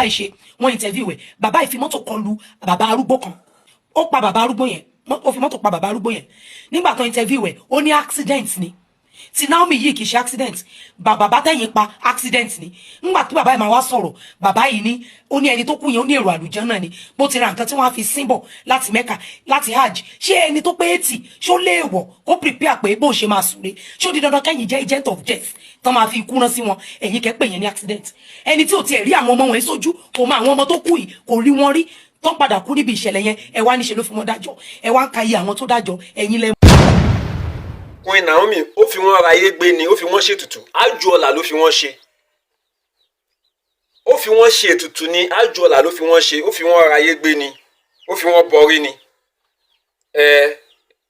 Bàbá yìí ṣe, wọ́n interview ẹ̀. Bàbá yìí fi mọ́tò kọlu bàbá arúgbó kan, ó pa bàbá arúgbó yẹn. Ó fi mọ́tò pa bàbá arúgbó yẹn. Nígbà tó interview ẹ̀, ó ní accident ni. Ti Naomi yìí kì í ṣe accident. Bàbá tẹ̀yìn pa, accident ni. Ńgbà tí bàbá yìí máa wá sọ̀rọ̀, bàbá yìí ní, ó ní ẹni tó kú yẹn, ó ní èrò àlùjánnà ni, bó ti ra nǹkan tí wọ́n á fi síbọ̀ láti Mẹ́kà, láti hajj. Ṣé ẹni tó pé 80, ṣó léèwọ̀ kó prepare pé bó ṣe máa súre? Ṣó di dandan kẹ́yìn jẹ́ agent of death tán máa fi ikú rán sí wọn? Ẹ̀yin kẹ́ pè yẹn ní accident. Ẹni tí ò tiẹ̀ rí àwọn ọmọ wọn sójú, kò mọ àwọn ọmọ tó kú yìí, kò rí wọn rí, tó padà kú níbi ìṣẹ̀lẹ̀ yẹn, ẹ wá níṣe ló fi wọn dájọ́. Ẹ wá ń ka iye àwọn tó dájọ́. Ẹ̀yin lẹ Queen Naomi, ó fi wọ́n ra ayé gbé ni, ó fi wọ́n ṣètùtù. Ájò ọ̀la ló fi wọ́n ṣe, ó fi wọ́n ṣe ètùtù ni. Ájò ọ̀la ló fi wọ́n ṣe. Ó fi wọ́n ra ayé gbé ni, ó fi wọ́n bọrí ni. Ẹ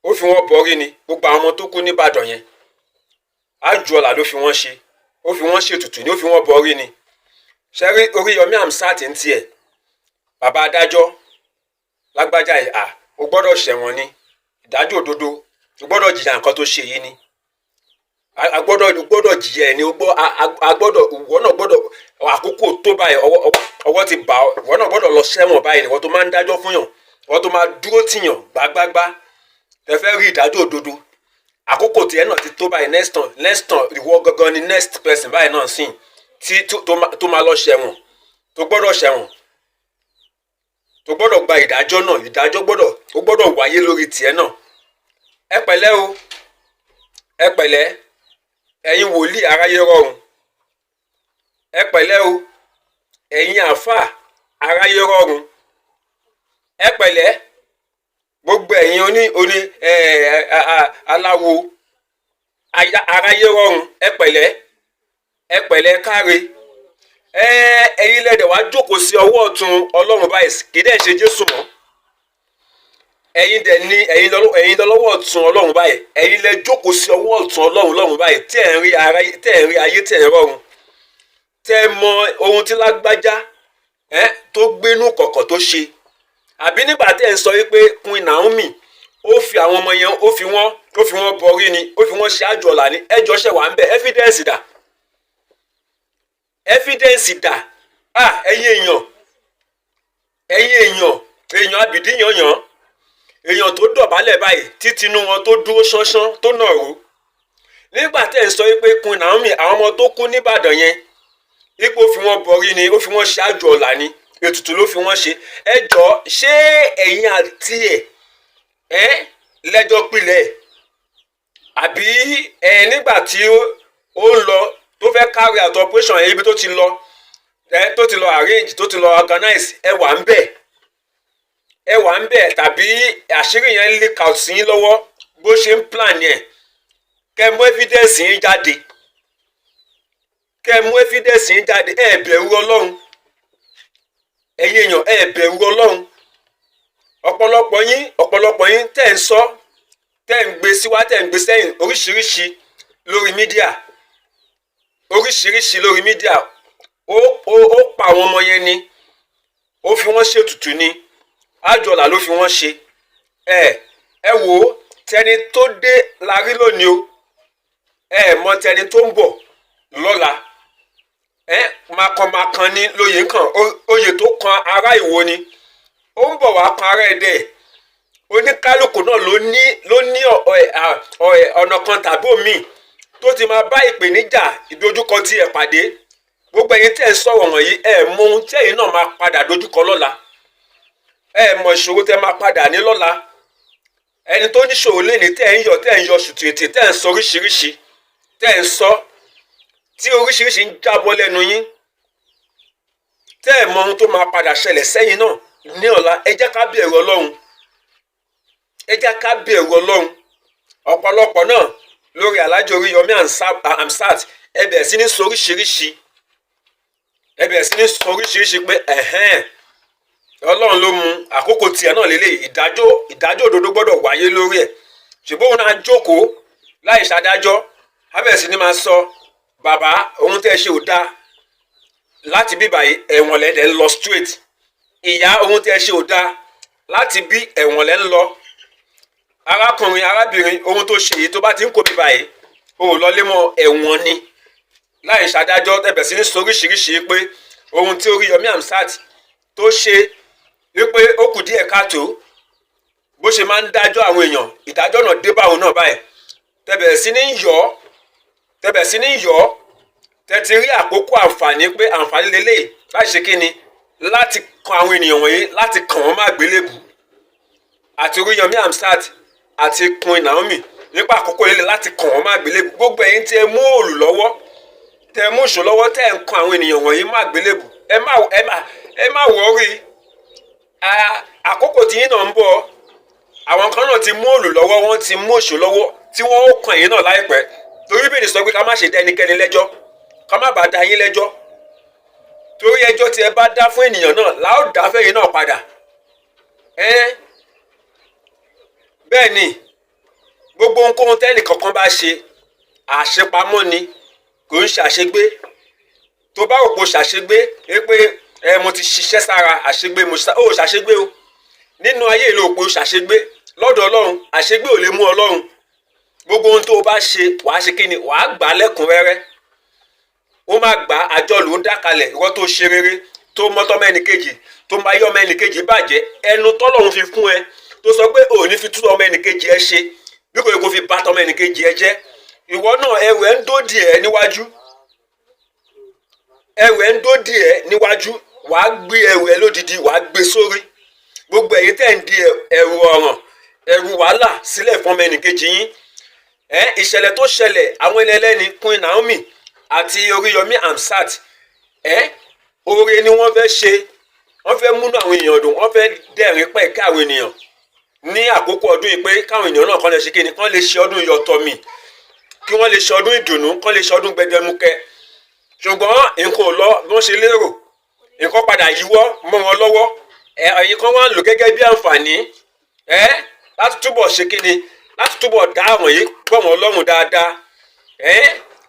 ó fi wọ́n bọrí ni. Gbogbo àwọn ọmọ tó kú nìbàdàn yẹn, ájò ọ̀la ló fi wọ́n ṣe. Ó fi wọ́n ṣètùtù ni, ó fi wọ́n bọrí ni. Ṣẹ́rí Oríyọmí Hamzat ń tiẹ̀, bàbá adájọ́ lágbájá yìí, à ó gbọ́dọ̀ ṣẹ̀wọ̀n ni. Ìdájọ́ òdodo, o gbọ́dọ̀ jìyà nǹkan tó ṣe yìí ni. A gbọ́dọ̀ jìyà ẹ̀ ni. A gbọ́dọ̀, ìwọ náà gbọ́dọ̀, àkókò tó báyìí, ọwọ́ ti bà ọ́, ìwọ náà gbọ́dọ̀ lọ sẹ́wọ̀n báyìí ni. Ìwọ tó máa ń dájọ́ fún yàn, ìwọ tó máa dúró tìyàn gbágbágbá, ẹ fẹ́ rí ìdájọ́ òdodo, àkókò tiẹ̀ náà ti tó báyìí. Next time, next time, ìwọ gangan ni next person báyìí náà sìn tí tó máa lọ ṣẹ̀wọ̀n, tó gbọ́dọ̀ ṣẹ̀wọ̀n, tó gbọ́dọ̀ gba ìdájọ́ náà. Ìdájọ́ gbọ́dọ̀, ó gbọ́dọ̀ wáyé lórí tiẹ̀ náà. Ẹ pẹ̀lẹ́ o, ẹ pẹ̀lẹ́, ẹ̀yin wòlíì aráyé rọrùn. Ẹ pẹ̀lẹ́ o, ẹ̀yin àáfàá aráyé rọrùn. Ẹ pẹ̀lẹ́, gbogbo ẹ̀yin oní ẹ ẹ aláwo aráyé rọrùn. Ẹ pẹ̀lẹ́, ẹ pẹ̀lẹ́, káre. Ẹ ẹ̀yin lẹ́dẹ̀ wá jókòó sí ọwọ́ ọ̀tún Ọlọ́run báyìí, kì í dẹ̀ ṣe Jésù mọ́. Ẹ̀yin dẹ̀ ní ẹ̀yin lọ́wọ́ ọ̀tún Ọlọ́run báyìí. Ẹ̀yin lẹ jókòó sí ọwọ́ ọ̀tún Ọlọ́run báyìí, tẹ́ ẹ̀ ń rí ara, tẹ́ ẹ̀ ń rí ayé, tẹ́ ẹ̀ ń rọrùn, tẹ́ ẹ mọ ohun tí lágbájá ẹ tó gbénú kọ̀kọ̀ tó ṣe. Àbí nígbà tẹ́ ẹ̀ ń sọ wípé Queen Naomi, ó fi àwọn ọmọ yẹn, ó fi wọ́n bọrí ni, ó fi wọ́n ṣe àjọlà ni, ẹjọ́ ṣẹ̀ wà ń bẹ̀. Evidence dà? Evidence dà? Ah, ẹ̀yin èèyàn, ẹ̀yin èèyàn, èèyàn abìdí yànyàn, èèyàn tó dọ̀bálẹ̀ báyìí, títí inú wọn tó dúró ṣánṣán, tó nàró. Nígbà tẹ́ ẹ̀ ń sọ wípé Queen Naomi, àwọn ọmọ tó kú nìbàdàn yẹn, ipò fi wọ́n bọrí ni, ó fi wọ́n ṣe àjọ ọ̀la ni, ètùtù ló fi wọ́n ṣe, ẹ jọ, ṣé ẹ̀yin àti ẹ̀ ẹ́ lẹ́jọ́ pilẹ̀, àbí ẹ nígbà tí ó ń lọ, tó fẹ́ carry out operation yẹn, ibi tó ti lọ ẹ, tó ti lọ arrange, tó ti lọ organize, ẹ wà ń bẹ̀, ẹ wà ń bẹ̀, tàbí àṣírí yẹn leak out sí yín lọ́wọ́ bó ṣe ń plan yẹn? Kẹ́ mú evidence yín jáde, kẹ́ mú evidence yín jáde. Ẹ bẹ̀rù Ọlọ́run, ẹ̀yin èèyàn, ẹ bẹ̀rù Ọlọ́run. Ọ̀pọ̀lọpọ̀ yín, ọ̀pọ̀lọpọ̀ yín tẹ́ ń sọ, tẹ́ ń gbé síwá, tẹ́ ń gbé sẹ́yìn, oríṣiríṣi lórí media, oríṣiríṣi lórí media. Ó pa àwọn ọmọ yẹn ni, ó fi wọ́n ṣètùtù ni, àjọlà ló fi wọ́n ṣe. Ẹ wò ó, tẹni tó dé la rí lónìí o, ẹ mọ tẹni tó ń bọ̀ lọ́la. Ẹ makanmakan ní lóye nǹkan, oyè tó kan ará Ìwó ni, ó ń bọ̀ wá kan ará Ẹdẹ. Oníkálukú náà ló ní ọ̀nà kan tàbí òmíì tó ti máa bá ìpèníjà, ìdojúkọ tí ẹ pàdé. Gbogbo ẹ̀yin tẹ́ ẹ sọ̀rọ̀ wọ̀nyí, ẹ mọ ohun tí ẹ̀yin náà máa padà dojúkọ lọ́la. Ẹ mọ ìṣòro tẹ́ máa padà ní lọ́la. Ẹni tó níṣòro léni, tẹ́ ẹ ń yọ, tẹ́ ẹ ń yọ ṣùtìtì, tẹ́ ẹ ń sọ oríṣiríṣi, tẹ́ ẹ ń sọ tí oríṣiríṣi ń jábọ́ lẹ́nu yín, tẹ́ ẹ mọ ohun tó máa padà ṣẹlẹ̀ sẹ́yìn náà ní ọ̀la. Ẹ jẹ́ ká bẹ̀rù Ọlọ́run, ẹ jẹ́ ká bẹ̀rù Ọlọ́run. Ọ̀pọ̀lọpọ̀ náà lórí Alhaji Oríyọmí Hamzat, ẹ bẹ̀rẹ̀ sí ní sọ oríṣiríṣi, ẹ bẹ̀rẹ̀ sí ní sọ oríṣiríṣi pé ẹ̀hẹ́n, Ọlọ́run ló mú, àkókò tiẹ̀ náà lélẹ̀, ìdájọ́ òdodo gbọ́dọ̀ wáyé lórí ẹ̀. Ṣùgbọ́n òun náà jókòó láì ṣàdájọ́, á bẹ̀rẹ̀ sí ní máa sọ, "Bàbá, ohun tẹ́ ẹ ṣe ò dáa. Láti bí báyìí, ẹ̀wọ̀n lẹ́dẹ̀ ń lọ straight. Ìyá, ohun tẹ́ ẹ ṣe ò dáa. Láti bí, ẹ̀wọ̀n lẹ́ ń lọ. Arákùnrin, arábìnrin, ohun tó ṣe yìí, tó bá ti ń kó bí báyìí, o ò lọ lé mọ́, ẹ̀wọ̀n ni." Láì ṣàdájọ́, ẹ bẹ̀rẹ̀ sí ní sọ oríṣiríṣi pé Ohun tí Oríyọmí Hamzat tó ṣe wípé ó kù díẹ̀ káàtó, bó ṣe máa ń dájọ́ àwọn èèyàn, ìdájọ́ náà dé báwọn náà báyìí. Tẹ̀bẹ̀rẹ̀ sí ní yọ̀, tẹ̀bẹ̀rẹ̀ sí ní yọ̀, tẹ̀tí rí àkókò àǹfààní pé àǹfààní lélẹ́yìí láti ṣe kíni, láti kan àwọn ènìyàn wọ̀nyí, láti kàn wọ́n má gbélébù, àti Oríyọmí Hamzat àti Queen Naomi, nípa àkókò lélẹ̀ láti kàn wọ́n má gbélébù. Gbogbo ẹ̀yin tí ẹ mú òòlù lọ́wọ́, tẹ mú ìṣó lọ́wọ́, tẹ́ ẹ̀ ń kan àwọn ènìyàn wọ̀nyí má gbélébù, ẹ má worry, àkókò tí yín náà ń bọ̀. Àwọn kan náà ti mú òòlù lọ́wọ́, wọ́n ti mú ìṣó lọ́wọ́ tí wọ́n ó kàn yín náà láìpẹ́, torí bèrè sọ pé ká má ṣe dá ẹnikẹ́ni lẹ́jọ́, ká má bàa dá yín lẹ́jọ́, torí ẹjọ́ tí ẹ bá dá fún ènìyàn náà la ó dá fẹ́yìn náà padà. Ẹ́ bẹ́ẹ̀ ni, gbogbo ohunkóhun tẹ́nì kankan bá ṣe, àṣepamọ́ ni, kò ń ṣe àṣegbé. Tó bá rò pé o ṣàṣegbé, ẹ pé ẹ mo ti ṣiṣẹ́ sára àṣegbé, mo ó ṣàṣegbé o. Nínú ayé ìlú òpó ṣàṣegbé lọ́dọ̀ Ọlọ́run, àṣegbé ò lè mú Ọlọ́run. Gbogbo ohun tó o bá ṣe, wàá ṣe kí ni, wàá gbà á lẹ́kùnrẹ́rẹ́. Ó máa gbà àjọ ló ń dá kalẹ̀. Ìwọ tó ṣe rere, tó mọ́tọ́ mẹ́ni kejì, tó máa yọ ọmọ ẹnì kejì bàjẹ́, ẹnu tọ́lọ́run fi fún ẹ, tó sọ pé ò ní fi tú ọmọ ẹnì kejì ẹ ṣe, bí kò yẹ kó fi bá tọmọ ẹnì kejì ẹ jẹ́, ìwọ náà ẹrù ẹ ń dódì ẹ níwájú, ẹrù ẹ ń dódì ẹ níwájú. Wàá gbé ẹrù ẹ lódìdí, wàá gbé sórí. Gbogbo ẹ̀yin tẹ́ ń di ẹrù ọ̀ràn, ẹrù wàhálà sílẹ̀ fún ọmọ ẹnìkejì yín, ẹ ìṣẹ̀lẹ̀ tó ṣẹlẹ̀, àwọn ẹni ẹlẹ́ni, Queen Naomi àti Oríyọmí Hamzat, ẹ oore ni wọ́n fẹ́ ṣe. Wọ́n fẹ́ múnú àwọn èèyàn dùn, wọ́n fẹ́ dẹ̀rín pẹ̀kẹ́ àwọn ènìyàn ní àkókò ọdún yìí, pé káwọn ènìyàn náà kàn lè ṣe kí ni, kàn lè ṣe ọdún yọ̀tọ̀mì, kí wọ́n lè ṣe ọdún ìdùnnú, kàn lè ṣe ọdún gbẹdẹmukẹ. Ṣùgbọ́n nǹkan ò lọ bí wọ́n ṣe lérò, nǹkan padà yíwọ́ mọ́ wọn lọ́wọ́. Ẹ ẹ̀yin kan wá ń lò gẹ́gẹ́ bí àǹfààní ẹ láti túbọ̀ ṣe kí ni, láti túbọ̀ dá àwọn yìí gbọ́ wọn lọ́rùn dáadáa. Ẹ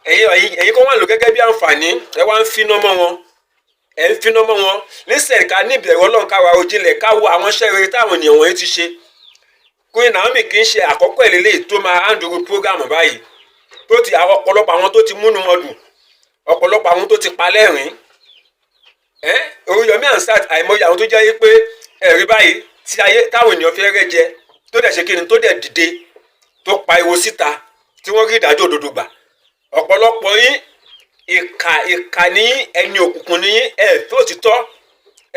ẹ̀yin kan wá ń lò gẹ́gẹ́ bí àǹfààní, ẹ wá ń finá mọ́ wọn, ẹ ń finá mọ́ wọn. Nísẹ̀rí ká ní ìbẹ̀rù Ọlọ́run, ká wa òjìnlẹ̀, ká wo àwọn iṣẹ́ rere táwọn ènìyàn wọ̀nyí ti ṣe. Queen Naomi kì í ṣe àkọ́kọ́ ìlélẹ́yìí tó máa handle program báyìí, tó ti àwọn ọ̀pọ̀lọpọ̀ àwọn tó ti múnú wọn dùn, ọ̀pọ̀lọpọ̀ àwọn tó ti pa lẹ́rìn-ín. Ẹ́ Oríyọmí Hamzat, àìmọye àwọn tó jẹ́ pé ẹ̀rí báyìí tí ayé táwọn ènìyàn fẹ́ rẹ́ jẹ, tó dẹ̀ ṣe kí ni, tó dẹ̀ dìde, tó pariwo síta, tí wọ́n rí ìdájọ́ òdodo gbà. Ọ̀pọ̀lọpọ̀ yín, ìkà, ìkà ní, ẹni òkùnkùn ní, ẹ fẹ́ òtítọ́,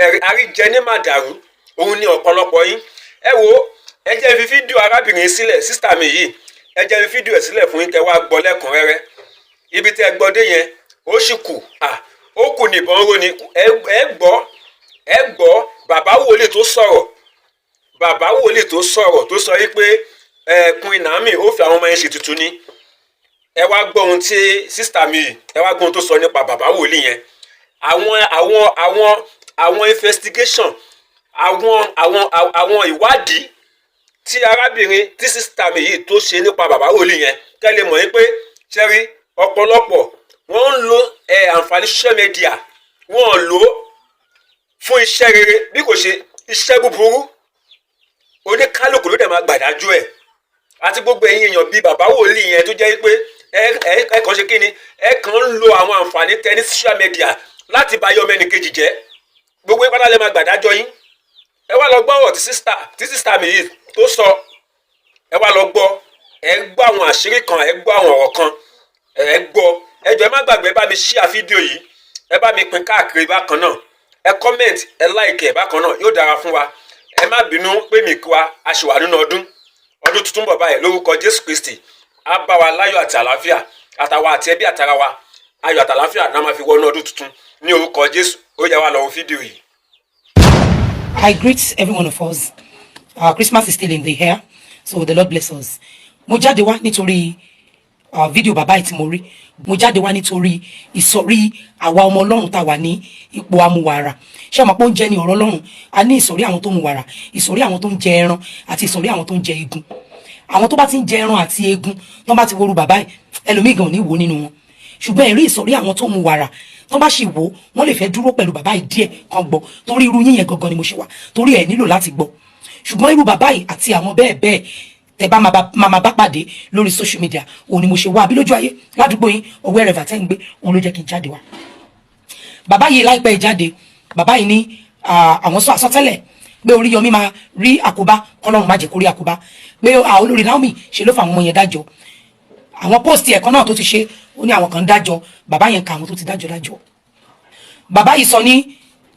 ẹ̀rí àríjẹ ní màdàrú òun ní ọ̀pọ̀lọpọ̀ yín. Ẹ wo, ẹ jẹ́ fi fídíò arábìnrin sílẹ̀, sister mi yìí, ẹ jẹ́ fi fídíò ẹ̀ sílẹ̀ fún yín, kẹ́ wá gbọ́ lẹ́kùnrẹ́rẹ́. Ibi tẹ́ ẹ gbọ́ dé yẹn, ó sì kù à, ó kù nìbọn ró ni. Ẹ gbọ́, ẹ gbọ́ bàbá wòlíì tó sọ̀rọ̀, bàbá wòlíì tó sọ̀rọ̀, tó sọ yìí pé ẹ Queen Naomi ó fi àwọn ọmọ yẹn ṣètùtù ni. Ẹ wá gbọ́ ohun tí sister mi yìí, ẹ wá gbọ́ ohun tó sọ nípa bàbá wòlíì yẹn. Àwọn investigation, àwọn ìwádìí tí arábìnrin, tí sister mi yìí tó ṣe nípa bàbá wòlíì yẹn, kẹ́ lè mọ̀ yín pé ṣẹ́rí ọ̀pọ̀lọpọ̀ wọ́n ń lo ẹ̀ àǹfààní social media, wọ́n lò ó fún iṣẹ́ rere bí kò ṣe iṣẹ́ búburú. Oníkálukú ló dẹ̀ máa gbàdájú ẹ̀, àti gbogbo ẹ̀yin èèyàn bíi bàbá wòlíì yẹn tó jẹ́ pé ẹ kàn ṣe kí ni, ẹ kàn ń lo àwọn àǹfààní tẹ ní social media láti bá yọ ọmọ ẹnìkejì jẹ́. Gbogbo yín pátá lè máa gbàdájọ́ yín. Ẹ wá lọ gbọ́ ọ̀rọ̀ tí sister mi yìí tó sọ. Ẹ wá lọ gbọ́, ẹ gbọ́ àwọn àṣírí kan, ẹ gbọ́ àwọn ọ̀rọ̀ kan, ẹ gbọ́. Ẹ jọ̀ọ́, ẹ má gbàgbé bá mi share fídíò yìí, ẹ bá mi pín káàkiri bákan náà, ẹ comment, ẹ like ẹ bákan náà, yóò dára fún wa. Ẹ má bínú pé mi kí wa, a ṣì wà nínú ọdún, ọdún tuntun bọ̀ báyìí. Lórúkọ Jésù Kristi, á bá wa láyọ̀ àti àlàáfíà, àtàwa àti ẹbí àtara wa, ayọ̀ àti àlàáfíà náà máa fi wọnú ọdún tuntun ní orúkọ Jésù. Ó yá, wa lọ wo fídíò yìí. I greet every one of us. Our Christmas is still in the air, so the Lord bless us. Mo jáde wá nítorí fídíò bàbá yìí tí mo rí. Mo jáde wá nítorí ìsọ̀rí àwa ọmọ Ọlọ́run tá a wà ní ipò amúwàrà. Ṣé ọmọ pé oúnjẹ ni ọ̀rọ̀ Ọlọ́run? A ní ìsọ̀rí àwọn tó mu wàrà, ìsọ̀rí àwọn tó ń jẹ ẹran àti ìsọ̀rí àwọn tó ń jẹ egun. Àwọn tó bá ti ń jẹ ẹran àti egun, tó bá ti woru bàbá yìí, ẹlòmíì gan ò ní wò nínú wọn. Ṣùgbọ́n ẹ̀rí ìsọ̀rí àwọn tó mu wàrà, tó bá sì wò, wọ́n lè fẹ́ dúró pẹ̀lú bàbá yìí díẹ̀ kan gbọ́. Torí irú yín yẹn gangan ni mo ṣe wà, torí ẹ̀ nílò láti gbọ́. Ṣùgbọ́n irú bàbá yìí àti àwọn bẹ́ẹ̀ bẹ́ẹ̀ tẹ bá máa bá pàdé lórí social media, òun ni mo ṣe wá, àbí lójú ayé ládùúgbò yín, ọwọ́ ẹ̀rẹ̀fà tẹ́ ń gbé, òun ló jẹ́ kí n jáde wá. Bàbá yìí láìpẹ́ ìjáde, bàbá yìí ní àwọn sọ àsọtẹ́lẹ̀ pé Oríyọmí máa rí àkóbá, kọ́lọ́run má jẹ́ kó rí àkóbá, pé olórí Naomi ṣe ló fa àwọn ọmọ yẹn dájọ́. Àwọn post ẹ̀kan náà tó ti ṣe, ó ní àwọn kan dájọ́. Bàbá yẹn ka àwọn tó ti dájọ́ dájọ́. Bàbá yìí sọ ní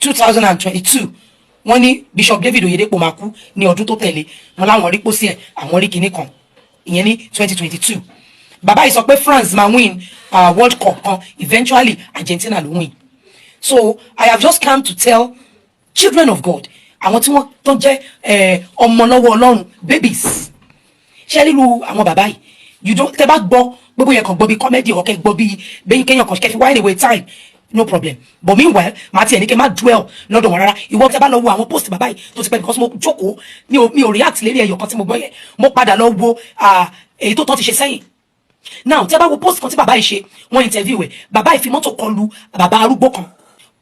2022, wọ́n ní Bishop David Oyedepo máa kú ní ọdún tó tẹ̀lé. Wọn láwọn rí pósí ẹ̀, àwọn rí kinní kan. Ìyẹn ní 2022. Bàbá yìí sọ pé France máa win World Cup kan. Eventually, Argentina ló win. So I have just come to tell children of God, àwọn tí wọ́n tó jẹ́ ọmọ lọ́wọ́ Ọlọ́run, babies, ṣé ríru àwọn bàbá yìí, you don't, tẹ bá gbọ́ gbogbo yẹn, kàn gbọ́ bí comedy, ọ̀kẹ́ gbọ́ bí bẹ́yìn kéèyàn kan kẹfì while away time, no problem. But meanwhile, màá tiẹ̀ ní kí n má dwell lọ́dọ̀ wọn rárá. Ìwọ tẹ bá lọ wo àwọn post bàbá yìí tó ti pẹ́, because mo jókòó, mi ò react lérí ẹyọ kan tí mo gbọ́ yẹn. Mo padà lọ wo èyí tó tán ti ṣe sẹ́yìn. Now, tẹ bá wo post kan tí bàbá yìí ṣe, wọ́n interview ẹ̀. Bàbá yìí fi mọ́tò kọlu bàbá arúgbó kan,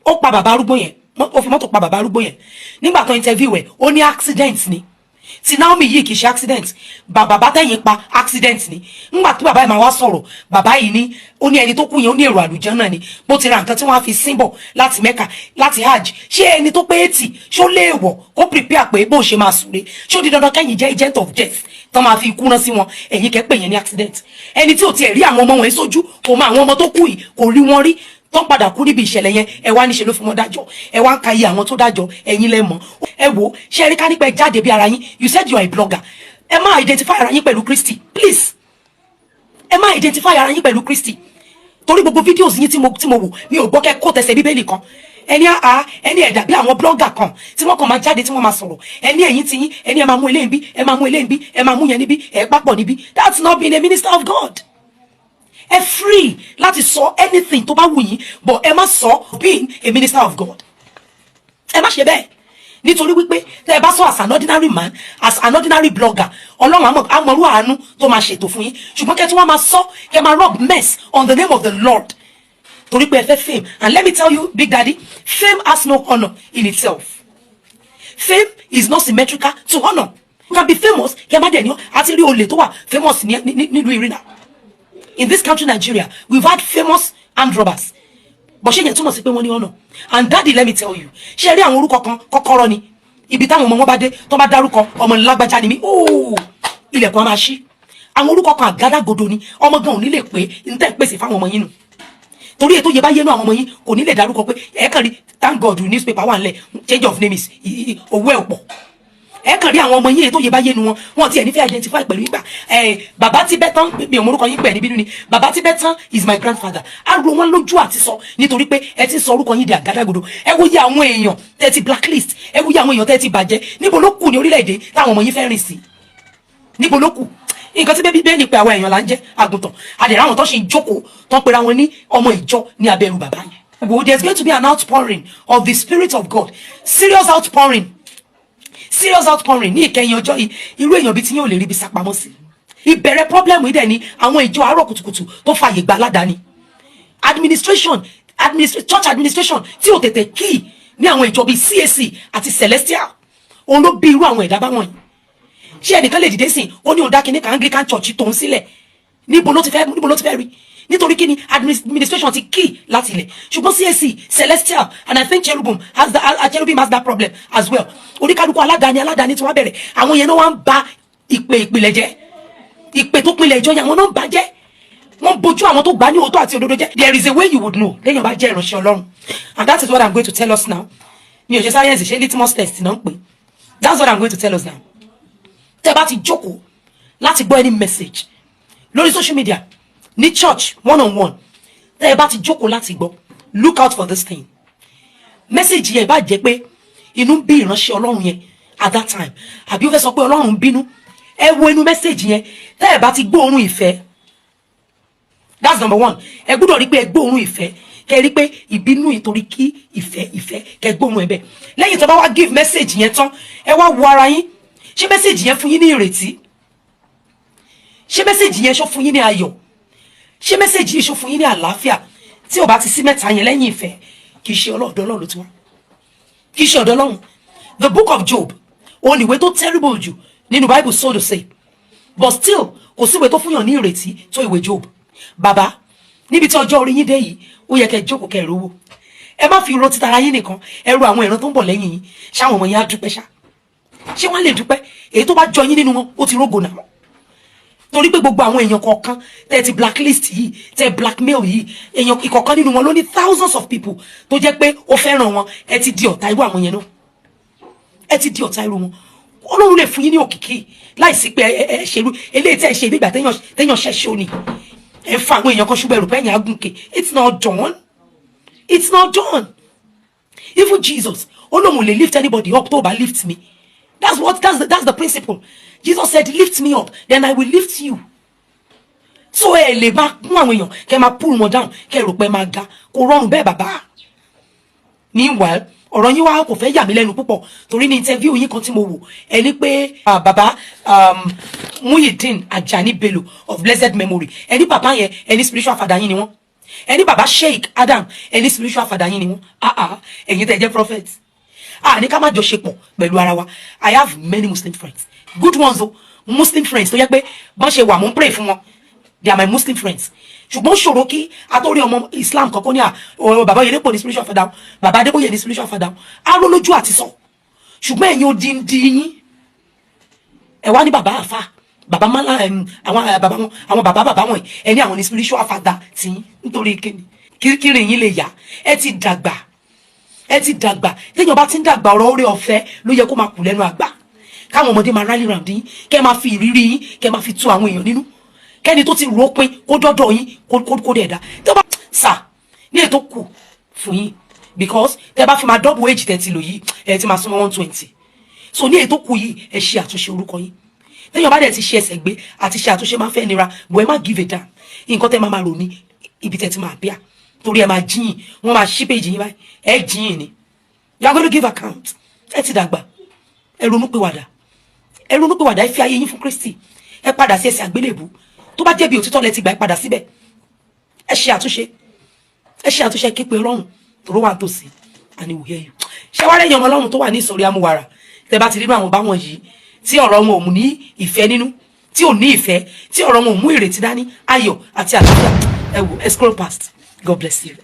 ó pa bàbá arúgbó yẹn. Ó fi mọ́tò pa bàbá arúgbó yẹn. Nígbà tó interview ẹ̀, ó ní accident ni. Ti Naomi yìí kì í ṣe accident. Bàbá tẹ̀yìn pa, accident ni. Ńgbà tó bàbá yìí máa wá sọ̀rọ̀, bàbá yìí ní, ó ní ẹni tó kú yẹn, ó ní èrò àlùjánnà ni, bó ti ra nǹkan tí wọ́n á fi síbọ̀ láti Mẹ́kà, láti hajj. Ṣé ẹni tó pé 80, ṣó léèwọ̀ kó prepare pé bó ṣe máa súre? Ṣó di dandan kẹ́yìn jẹ́ agent of death tán máa fi ikú rán sí wọn? Ẹ̀yin kẹ́ pè yẹn ní accident. Ẹni tí ò tiẹ̀ rí àwọn ọmọ wọn sójú, kò mọ àwọn ọmọ tó kú yìí, kò rí wọn rí, tó ń padà kú níbi ìṣẹ̀lẹ̀ yẹn, ẹ wá níṣe ló fi wọn dájọ́. Ẹ wá ń ka iye àwọn tó dájọ́. Ẹ̀yin lẹ mọ̀. Ẹ wò, ṣé ẹ rí ká nípa ẹ jáde bí ara yín? You said you are a blogger. Ẹ má identify ara yín pẹ̀lú Kristi, please. Ẹ má identify ara yín pẹ̀lú Kristi, torí gbogbo videos yín tí mo wò, mi ò gbọ́ kẹ́ kó tẹsẹ̀ Bíbélì kan. Ẹni àá, ẹni ẹ̀dà bí àwọn blogger kan tí wọ́n kàn máa jáde, tí wọ́n máa sọ̀rọ̀. Ẹni ẹ̀yìn tí yín, ẹni ẹ máa mú eléyìí bí, ẹ máa mú eléyìí bí, ẹ máa mú yẹn níbí, ẹ papọ̀ níbí. That's not being a minister of God. Ẹ free láti sọ anything tó bá wù yín, but ẹ má sọ being a minister of God. Ẹ má ṣe bẹ́ẹ̀, nítorí wípé tẹ ẹ bá sọ as an ordinary man, as an ordinary blogger, Ọlọ́run àmọ̀rú àánú tó máa ṣètò fún yín. Ṣùgbọ́n kẹ́ tí wọ́n máa sọ, kẹ́ máa rub mess on the name of the Lord torí pé ẹ fẹ́ fame. And let me tell you, Big Daddy, fame has no honour in itself. Fame is not symmetrical to honour. You can be famous, kẹ́ má dẹ̀ ní. Àti rí olè tó wà famous nílùú ìrìnà. In this country, Nigeria, we've had famous armed robbers, but ṣé yẹn túmọ̀ sí pé wọ́n ní honour? And daddy, let me tell you, ṣé rí àwọn orúkọ kan, kọ́kọ́rọ́ ni. Ibi táwọn ọmọ wọn bá dé, tó bá dárúkọ ọmọ lágbájá ni mí ooo, ilẹ̀kùn á máa ṣí. Àwọn orúkọ kan, àgádágodo ni. Ọmọ gan ò ní lè pé n tẹ́ pèsè fáwọn ọmọ yín nù, torí ètò yẹ bá yẹnu àwọn ọmọ yín, kò ní lè dárúkọ pé ẹ kàn rí. Thank God, newspaper wà nílẹ̀. Change of name is owó ẹ̀ pọ̀. Ẹ kàn rí àwọn ọmọ yín, ètò yẹ bá yẹnu wọn, wọn tiẹ̀ ní fẹ́ identify pẹ̀lú ìgbà ẹ bàbá tí bẹ́ tán. Mi ò mọ orúkọ yín pẹ̀ níbínú ni. Bàbá tí bẹ́ tán is my grandfather. Á ro wọn lójú àti sọ, nítorí pé ẹ ti sọ orúkọ yín di àgádágodo. Ẹ wo yẹ àwọn èèyàn tẹ́ ti blacklist, ẹ wo yẹ àwọn èèyàn tẹ́ ti bàjẹ́. Níbo ló kù ní orílẹ̀-èdè táwọn ọmọ yín fẹ́ rìn sí? Níbo ló kù? Nǹkan tí bébí bẹ́ẹ̀ ni pé àwọn èèyàn là ń jẹ́ àgùntàn àdèrè, àwọn tó ṣì ń jókòó tó ń pera wọn ní ọmọ ìjọ ní abẹ́rù bàbá yẹn. Wo, there's going to be an outpouring of the Spirit of God, serious outpouring, serious outpouring ní ìkẹyìn ọjọ́ yìí. Irú èèyàn bíi tí yóò lè rí ibi sápamọ́ sí. Ìbẹ̀rẹ̀ problem yìí dẹ̀ ni àwọn ìjọ àárọ̀ kùtùkùtù tó fààyè gba aládàáni administration, church administration tí ò tètè key ní àwọn ìjọ bíi CAC àti Celestial. Òun ló bí irú àwọn ẹ̀dá báwọn yìí. Ṣé ẹnìkan lè dìde sìn, ó ní òun dá kinní kan Anglican Church tó ń sílẹ̀? Níbo ló ti fẹ́ rí? Nítorí kí ni? Administration ti key láti ilẹ̀. Ṣùgbọ́n CAC, Celestial, and I think Cherubim has that problem as well. Oníkálukú aládàáni, aládàáni tí wọ́n bẹ̀rẹ̀, àwọn yẹn náà wọ́n ń ba ìpè ìpìlẹ̀ jẹ́. Ìpè tó pinlẹ̀ ìjọ yẹn, àwọn náà ń bàjẹ́. Wọ́n bójú àwọn tó gbà ní òótọ́ àti òdodo jẹ́. There is a way you would know lẹ́yìn ọba jẹ́ ìránṣẹ́ Ọlọ́run, and that is what I'm going to tell us now. Mi ò ṣe science, ṣe litmus test náà ń pè. That's what I'm going to tell us now. Tẹ́ bá ti jókòó láti gbọ́ any message lórí social media, ní church, one on one, tẹ́ bá ti jókòó láti gbọ́, look out for this thing. Message yẹn bá jẹ́ pé inú ń bí ìránṣẹ́ Ọlọ́run yẹn at that time, àbí ó fẹ́ sọ pé Ọlọ́run ń bínú, ẹ wo inú message yẹn. Tẹ́ ẹ bá ti gbóòórùn ìfẹ́, that's number one. Ẹ gbọ́dọ̀ rí pé ẹ gbóòórùn ìfẹ́, kẹ́ rí pé ìbínú ìtorí kí ìfẹ́, ìfẹ́, kẹ́ gbóòórùn ẹ bẹ́ẹ̀. Lẹ́yìn tó bá wá give message yẹn tán, ẹ wá wo ara yín. Ṣé message yẹn fún yín ní ìrètí? Ṣé message yẹn ṣó fún yín ní ayọ̀? Ṣé message yìí ṣó fún yín ní àlàáfíà? Tí ò bá ti sí mẹ́ta yẹn lẹ́yìn ìfẹ́, kì í ṣe ọlọ́ọ̀dọ́ Ọlọ́run ló ti wá, kì í ṣe ọ̀dọ̀ Ọlọ́run. The Book of Job, òun ìwé tó terrible jù nínú Bible, so to say, but still kò sí ìwé tó fúnyàn ní ìrètí tó ìwé Job. Bàbá, níbi tí ọjọ́ orí yín dé yìí, ó yẹ kẹ́ jókòó, kẹ́ rówó. Ẹ má fi ro títara yín nìkan, ẹ ro àwọn ìran tó ń bọ̀ lẹ́yìn yín. Ṣáwọn ọmọ yín á dúpẹ́ ṣá? Ṣé wọ́n lè dúpẹ́? Èyí tó bá jọ yín nínú wọn, ó ti rógò náà, torí pé gbogbo àwọn èèyàn kọ̀ọ̀kan tẹ́ ti blacklist yìí, tẹ́ blackmail yìí, èèyàn ìkọ̀ọ̀kan nínú wọn ló ní thousands of people tó jẹ́ pé ó fẹ́ràn wọn. Ẹ ti di ọ̀tá irú àwọn yẹn náà, ẹ ti di ọ̀tá irú wọn. Ọlọ́run lè fún yín ní òkìkí láìsí pé ẹ ṣerú eléyìí tẹ́ ẹ ṣe. Ìgbà téèyàn ṣẹ̀ṣọ́ ni ẹ ń fa àwọn èèyàn kan ṣùgbọ́n ẹrù pẹ́yìn agúnkè. It's not done, it's not done. Even Jesus, ó lóun lè lift anybody up tó bá lift me. That's the principle. Jesus said, "Lift me up, then I will lift you." So ẹ lè máa kún àwọn èèyàn, kẹ máa pull wọn down, kẹ rò pé máa ga. Kò rọrùn bẹ́ẹ̀, bàbá. Meanwhile, ọ̀rọ̀ yín wá kò fẹ́ yà mí lẹ́nu púpọ̀, torí ní interview yín kan tí mo wò, ẹ ní pé bàbá Muyideen Ajani Bello of blessed memory, ẹ ní bàbá yẹn, ẹ ní spiritual father yín ni wọ́n. Ẹ ní bàbá Sheikh Adam, ẹ ní spiritual father yín ni wọ́n. Ah ah, ẹ̀yin tẹ́ jẹ́ prophet, ah, ní ká má jọ ṣe pọ̀ pẹ̀lú ara wa. I have many Muslim friends, good ones o, Muslim friends tó yẹ pé bọ́n ṣe wà, mò ń pray fún wọn. They are my Muslim friends. Ṣùgbọ́n ṣòro kí atórí ọmọ Islam kankan ní à ọ bàbá Oyèdépò ní spiritual father, bàbá Adébóyè ní spiritual father, aró lójú àti sọ. Ṣùgbọ́n ẹ̀yin odindi yín, ẹ wá ní bàbá àfa, bàbá mọ́lá, àwọn bàbá wọn, àwọn bàbá bàbá wọn, ẹ ní àwọn ní spiritual father tí nítorí kíni? Kírin yín lè yá. Ẹ ti dàgbà, ẹ ti dàgbà. Téèyàn bá ti ń dàgbà, ọ̀rọ̀ orí ọ̀fẹ́ ló yẹ kó máa kù lẹ́nu àgbà, káwọn ọmọdé máa rally round yín, kẹ́ máa fi ìrírí yín, kẹ́ máa fi tu àwọn èèyàn nínú, kẹ́ni tó ti rò pin kó dọ́dọ̀ yín, kó dẹ̀ dá tó bá sà ní ètò kù fún yín, because tẹ́ bá fi máa double age tẹ́ ti lò yìí, ẹ ti máa súnmọ́ 120. So ní ètò kù yìí, ẹ ṣe àtúnṣe orúkọ yín. Téèyàn bá dẹ̀ ti ṣe ẹsẹ̀ gbé àti ṣe àtúnṣe, máa fẹ́ nira bọ̀. Ẹ má give a damn. Nǹkan tẹ́ máa máa rò ní ibi tẹ́ ti máa bíà, torí ẹ máa jíyìn, wọ́n máa ṣí péjì yín báyìí, ẹ jíyìn ni. You are going to give account. Ẹ ti dàgbà. Ẹ ronú pìwàdà, ẹ ronú pìwàdà. Ẹ fi ayé yín fún Kristi. Ẹ padà sí ẹsẹ̀ àgbélébù. Tó bá jẹ́bi òtítọ́ lẹ ti gbà, ẹ padà síbẹ̀. Ẹ ṣe àtúnṣe, ẹ ṣe àtúnṣe. Képe Ọlọ́run tòró wà tòsí, and He will hear you. Ṣé wàá rẹ̀yìn ọmọ Ọlọ́run tó wà ní ìsọ̀rí amúwàrà, tẹ bá ti rí àwọn báwọn yìí tí ọ̀rọ̀ wọn ò mú ní ìfẹ́ nínú, tí ò ní ìfẹ́, tí ọ̀rọ̀ wọn ò mú ìrètí dání, ayọ̀ àti àlàáfíà, ẹ wò, ẹ scroll past. God bless you.